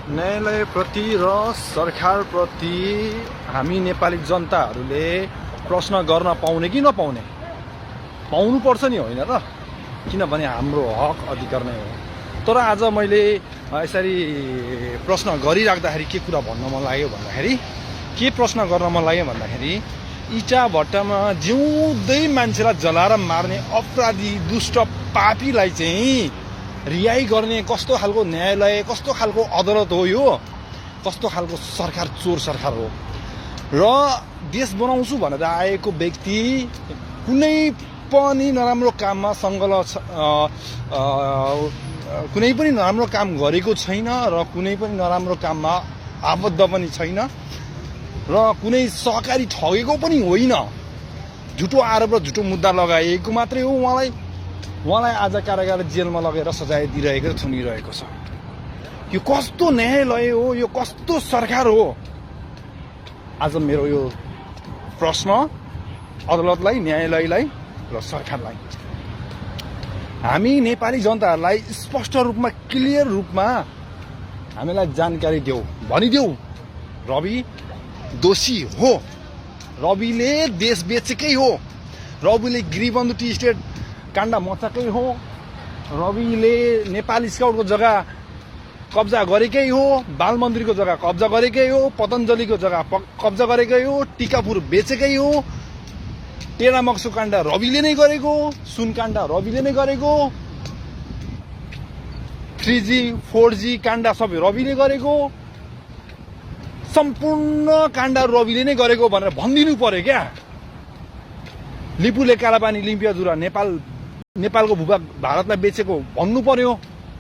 न्यायालयप्रति र सरकारप्रति हामी नेपाली जनताहरूले प्रश्न गर्न पाउने कि नपाउने? पाउनुपर्छ नि, होइन र? किनभने हाम्रो हक अधिकार नै हो। तर आज मैले यसरी प्रश्न गरिराख्दाखेरि के कुरा भन्न मन लाग्यो भन्दाखेरि, के प्रश्न गर्न मन लाग्यो भन्दाखेरि, इटा भट्टामा जिउँदै मान्छेलाई जलाएर मार्ने अपराधी दुष्ट पापीलाई चाहिँ रिहाई गर्ने कस्तो खालको न्यायालय, कस्तो खालको अदालत हो यो? कस्तो खालको सरकार, चोर सरकार हो? र देश बनाउँछु भनेर आएको व्यक्ति कुनै पनि नराम्रो काममा कुनै पनि नराम्रो काम गरेको छैन र कुनै पनि नराम्रो काममा आबद्ध पनि छैन र कुनै सहकारी ठगेको पनि होइन। झुटो आरोप र झुटो मुद्दा लगाइएको मात्रै हो। उहाँलाई आज कारागार जेलमा लगेर सजाय दिइरहेको, थुनिरहेको छ। यो कस्तो न्यायालय हो? यो कस्तो सरकार हो? आज मेरो यो प्रश्न अदालतलाई, न्यायालयलाई र सरकारलाई, हामी नेपाली जनताहरूलाई स्पष्ट रूपमा, क्लियर रूपमा हामीलाई जानकारी देऊ, भनिदेऊ, रवि दोषी हो। रविले देश बेचेकै हो। रविले गिरिबन्धु टी स्टेट काण्ड मचाकै हो। रविले नेपाली स्काउटको जग्गा कब्जा गरेकै हो। बाल मन्दिरको जग्गा कब्जा गरेकै हो। पतञ्जलीको जग्गा कब्जा गरेकै हो। टिकापुर बेचेकै हो। टेरा मक्सु काण्ड रविले नै गरेको। सुन काण्ड रविले नै गरेको। 3G 4G काण्ड सबै रविले गरेको। सम्पूर्ण काण्ड रविले नै गरेको भनेर भनिदिनु पर्यो क्या। लिपुले कालापानी लिम्पियाजुरा नेपालको भूभाग भारतलाई बेचेको भन्नु पर्यो।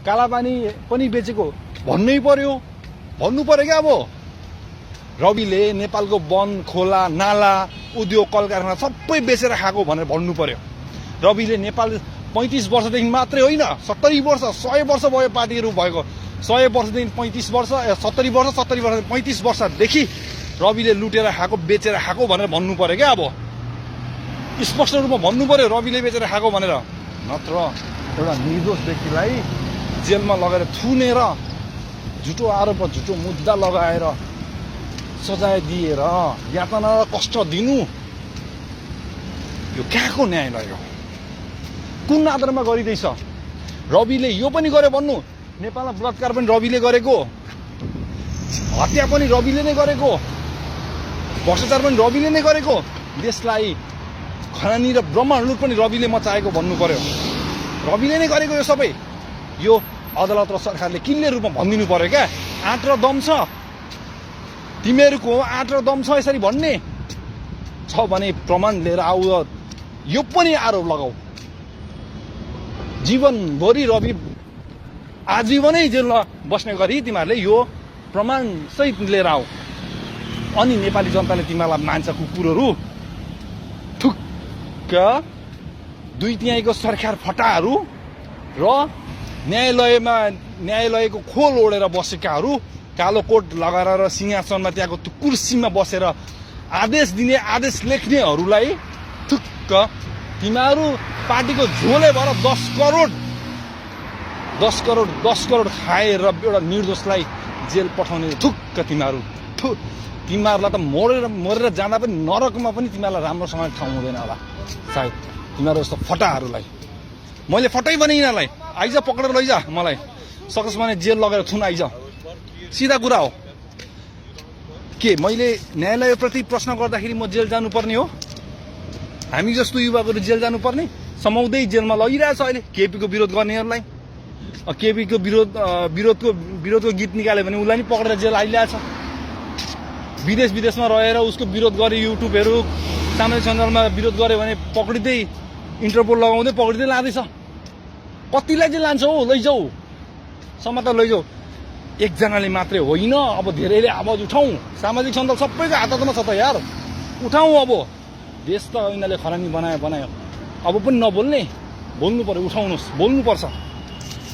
कालापानी पनि बेचेको भन्नै पर्यो। भन्नु पर्यो क्या। अब रविले नेपालको वन, खोला, नाला, उद्योग, कल कारखाना सबै बेचेर खाएको भनेर भन्नु पर्यो। रविले नेपाल 35 वर्षदेखि मात्रै होइन, 70 वर्ष 100 वर्ष भयो पार्टीहरू भएको। 100 वर्षदेखि 35 वर्ष, 70 वर्ष, 70 वर्ष 35 वर्षदेखि रविले लुटेर खाएको, बेचेर खाएको भनेर भन्नु पर्यो क्या। अब स्पष्ट रूपमा भन्नु पर्यो रविले बेचेर खाएको भनेर। नत्र एउटा निर्दोष व्यक्तिलाई जेलमा लगेर थुनेर, झुटो आरोप, झुटो मुद्दा लगाएर सजाय दिएर यातना र कष्ट दिनु, यो कहाँको न्यायालय हो? कुन आधारमा गरिँदैछ? रविले यो पनि गर्यो भन्नु, नेपालमा बलात्कार पनि रविले गरेको, हत्या पनि रविले नै गरेको, भ्रष्टाचार पनि रविले नै गरेको, देशलाई खनानी र ब्रह्माण्ड लुट पनि रविले मचाएको भन्नु पर्यो। रविले नै गरेको यो सबै। यो अदालत र सरकारले क्लियर रूपमा भनिदिनु पर्यो क्या। आँट र दम छ, तिमीहरूको आँट र दम छ यसरी भन्ने छ भने प्रमाण लिएर आऊ। यो पनि आरोप लगाऊ। जीवनभरि रवि आजीवनै जेलमा बस्ने गरी तिमीहरूले यो प्रमाण सहित लिएर आऊ। अनि नेपाली जनताले तिमीहरूलाई मान्छ कुकुरहरू। ठुक्क दुई तिहाईको सरकार फटाहरू र न्यायालयको खोल ओढेर बसेकाहरू, कालो कोट लगाएर र सिंहासनमा त्यहाँको त्यो कुर्सीमा बसेर आदेश दिने, आदेश लेख्नेहरूलाई ठुक्क तिमीहरू पार्टीको झोले भएर 10 करोड खाएर एउटा निर्दोषलाई जेल पठाउने ठुक्क तिमीहरू। तिमीहरूलाई त मरेर जाँदा पनि नरकमा पनि तिमीहरूलाई राम्रोसँग ठाउँ हुँदैन होला सायद, तिमीहरू जस्तो फटाहरूलाई। मैले फटाइ भने यिनीहरूलाई आइज पक्रेर लैजा, मलाई सकोस् भने जेल लगेर थुन आइज। सिधा कुरा हो। के मैले न्यायालयप्रति प्रश्न गर्दाखेरि म जेल जानुपर्ने हो? हामी जस्तो युवाहरू जेल जानुपर्ने? समाउँदै जेलमा लगिरहेछ अहिले केपीको विरोध गर्नेहरूलाई। केपीको विरोधको गीत निकाल्यो भने उसलाई नि पक्रेर जेल आइरहेछ। विदेशमा रहेर उसको विरोध गरे, युट्युबहरू, सामाजिक सञ्जालमा विरोध गर्यो भने पक्रिँदै, इन्टरपोल लगाउँदै पक्रिँदै लाँदैछ। कतिलाई चाहिँ लान्छ हौ? लैजाऊ, समाचार लैजाऊ। एकजनाले मात्रै होइन, अब धेरैले आवाज उठाउँ। सामाजिक सञ्जाल सबैको हातमा छ त यार, उठाउँ। अब देश त यिनीहरूले खरानी बनायो। अब पनि नबोल्ने, बोल्नु पर्यो, उठाउनुहोस्, बोल्नुपर्छ।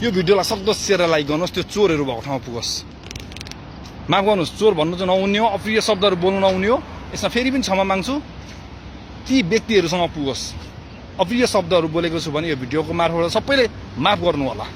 यो भिडियोलाई सक्दो सेयर लाइक गर्नुहोस्, त्यो चोरहरू भएको ठाउँमा पुगोस्। माफ गर्नुहोस्, चोर भन्नु चाहिँ नहुने हो, अप्रिय शब्दहरू बोल्नु नहुने हो। यसमा फेरि पनि क्षमा माग्छु, ती व्यक्तिहरूसँग पुगोस्। अप्रिय शब्दहरू बोलेको छु भने यो भिडियोको मार्फतबाट सबैले माफ गर्नु होला।